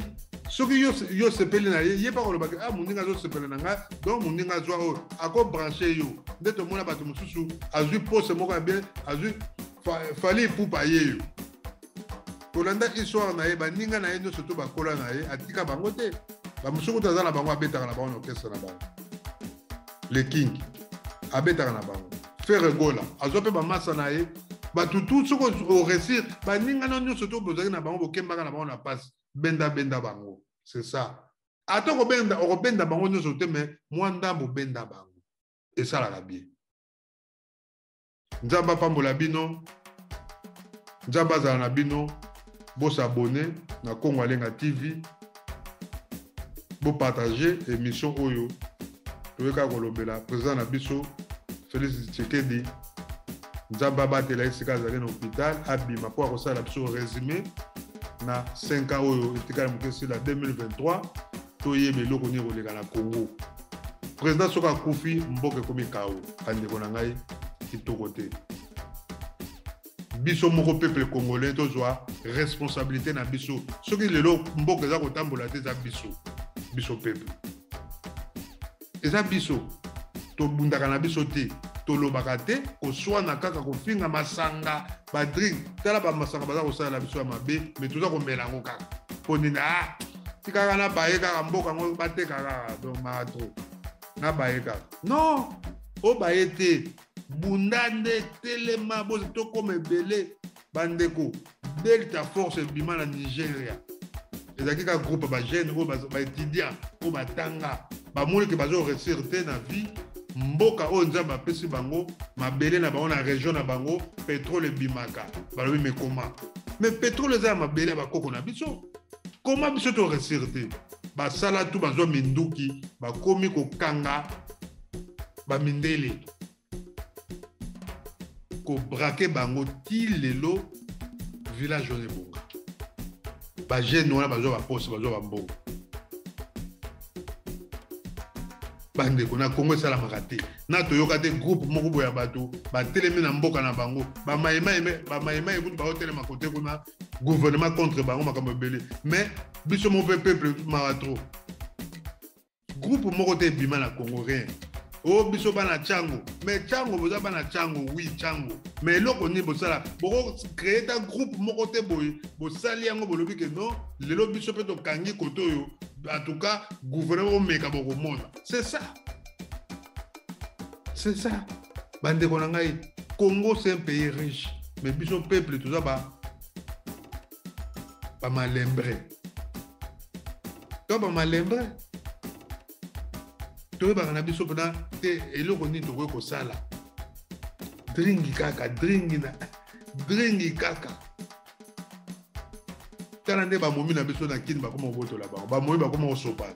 soki yo sepeli na ye, ye mpa kolobaki: ah, moninga azosepela na ngai, donc moninga azwa oyo akobranche yo. Nde tomona bato mosusu azwi poste moko ya bien, azwi Fally Ipupa ye yo. Kolanda histoire na ye, baninga na ye nyonso to bakola na ye, atika bango te. Bamosusu kutu aza na bango, abetaka na bango na orchestre na bango. Le King abetaka na bango, Ferre Gola azwa mpe bamasa na ye. Bato tu, soki oréussir, baninga na nyonso to bozalaki na bango, bokembaka na bango na mpasi, benda-benda bango, c'est ça. Ata okobenda, okobenda bango nyonso te, mais mwa ndambo obenda bango, esalaka bien. Nzambe apambola bino, Nzambe azala na bino. Bos'abonner na Kongo Alenga TV, bopartage émission oyo. Toyeka kolobela président na biso Félix Tshisekedi. Nzambe abatela esika azali na hôpital, abima mpo akosala biso résumé na 5 ans oyo etikali moke esila 2023, toyeba eloko nini koleka na Congo. Président soki akufi, mboka ekomi kao. Bandeko na ngai, kitoko te. Biso moko peuple congolais tozwa responsabilité na biso. Soki lelo mboka eza kotambola te, eza biso, biso peuple, eza biso. Tobundaka na biso te, tolobaka te, koswana kaka, kofinga, masanga, badrink. Tala bamasanga baza kosalela biso ya mabe, mais toza komela yango kaka. Mpo nini? Ah, tikaka na baye kaka, mboka yango bateka kaka, donc maa trop na baye kaka. Non, obaye te, bunda nde, telema, tokóma ebele. Bandeko, Delta Force ebima na Nigeria, ezalaki kaka groupe ya bajeune oyo baétudiant oyo batanga, bamoni ke bazoréussir te na vie. Mboka oyo Nzambe apesi bango mabele na bango, na région na bango pétrole ebimaka. Balobi: mais koma, mais pétrole eza ya mabele ya bakoko na biso, koma biso toréussir te? Basala tu, bazwa minduki, bakomi kokanga bamindele, kobraquer bango. Ti lelo village wana ebonga. Bajeune wana bazwa baposte, bazwa bambongo. Bandeko, na Kongo esalamaka te na toyoka te groupe moko boye ya bato batelemi na mboka na bango. Bamaimai kutu baotelema kote kuna, gouvernement contre bango, makambo ebele. Mais biso moko mpe peuple, mawa trop. Groupe moko te ebima na Congo, rien. O biso bana Tshangu, mais Tshangu, boza bana Tshangu, oui, Tshangu, mais eloko nini bosala? Bokocréer ta groupe moko te boye, bosali yango, bolobi ke non, lelo biso mpe tokangi kote oyo. En tout cas gouvernement omeka, bokomona. C'est ça, c'est ça. Bandeko na ngai, Congo c'est un pays riche, mais biso peuple toza bamalembre, to bamalembre, toyebaka na biso mpena te eloko nini tokoki kosala. Dringi kaka, dringi na dringi kaka. Tala nde bamomi na biso na Kini, bakoma kobotola bango bamomi, bakoma kosopana.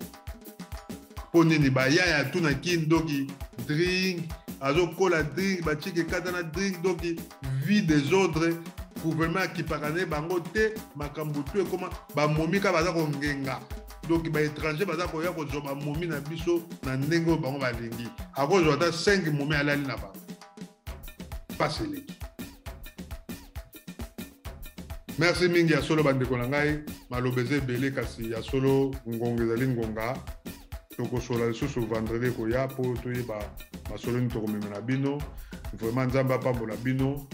Mpo nini? Bayaya tu na Kini, doki drink azokola, drink batike ekata na drink, doki vie désordre. Gouvernement akipaka ne bango te. Makambo tu ekoma bamomi kaka baza kongenga, donc baétranger baza koya kozwa bamomi na biso na ndenge oyo bango balingi. Akozwa ata 5 momi, alali na bango, pasi eleki. Merci mingi ya solo, bandeko na ngai. Maloba eza ebele, kasi ya solo ngonga ezali ngonga. Tokosola lisusu vendredi ekoya mpo toyeba masolo nini tokomema na bino. Vraiment Nzambe apambola bino.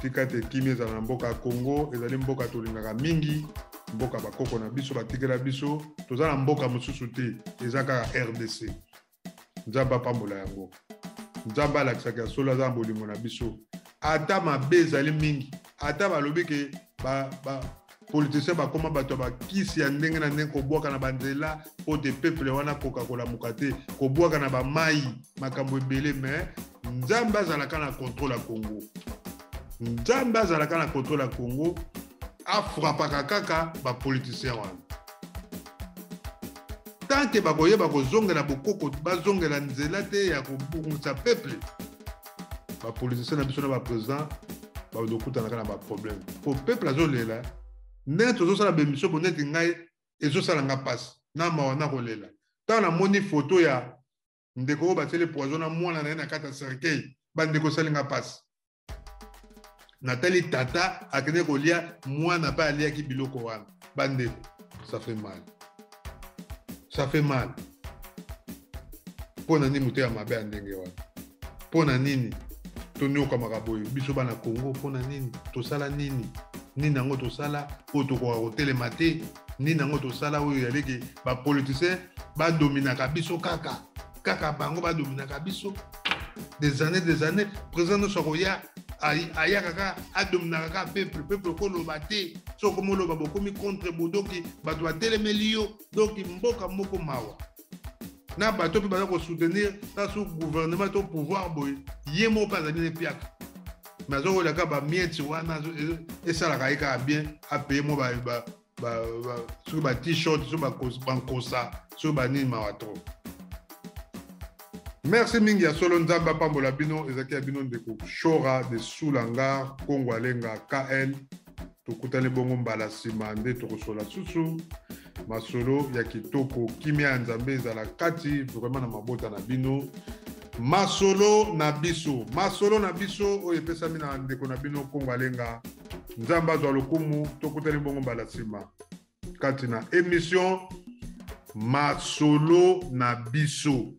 Tika te kimia ezala na mboka ya Congo, ezali mboka tolingaka mingi, mboka bakoko na biso batikela biso, toza na mboka mosusu te, eza kaka RDC. Nzambe apambola yango. Nzambe alakisaka ya solo aza na bolingo na biso. Ata mabe ezali mingi, ata balobi ke ba, ba politicien bakoma bato ya bakisi ya ndenge na ndenge, kobwaka na banzela mpo te peuple wana koka kolamuka te, kobwaka na bamai, makambo ebele, mais Nzambe azalaka na contrôle ya Congo. Nzambe azalaka na contrôle ya Congo, afrapaka kaka ba politicien wana. Tant que bakoyeba kozongela bokoko, bazongela nzela te ya kobongisa peuple, ba politicien na biso na ba président bakokutanaka na ba problème. Po peuple azolela, ndenge tozosala bemission bo neti ngai ezosala nga mpasi na mawa na kolela. Ntango namoni foto ya ndeko oyo batieli poison na mwana na ye na kati ya cercueil, bandeko esali nga mpasi. Natali tata akende kolia, mwana mpe aliaki biloko wana. Bandeko, ça fait mal, ça fait mal. Mpo na nini motema mabe ya ndenge wana? Mpo na nini tonyokamaka boye biso bana Congo? Mpo na nini? Tosala nini? Nini yango tosala oyo tokoka kotelema te? Nini yango tosala oyo yaleki bapoliticien badominaka biso kaka kaka bango badominaka biso des années des années? Président nyonso akoya, ayaka kaka, adominaka kaka peuple. Peuple okoloba te, soki okomi oloba, bokomi contre bodoki, bato batelemeli yo. Donc mboka moko mawa na bato mpe baza kosoutenir ta su gouvernement to pouvoir boye, ye moko mpe azali ne piaka, mais azokolaka bamieti wana, esalaka ye kaka bien, apeye mo soki ba t-shirt, soki bankosa, soki banini. Mawa trop. Merci mingi ya solo, Nzambe apambola bino. Ezalaki ya bino ndeko Shora de Sulangar, Kongo Alenga KL. Tokutani bongo mbala nsima nde tokosola susu masolo ya kitoko. Kimia ya Nzambe ezala kati vraiment na mabota na bino. Masolo na biso, masolo na biso oyo epesami na ndeko na bino Kongo Alenga. Nzambe azwa lokumu. Tokutani bongo mbala nsima kati na émission Masolo na biso.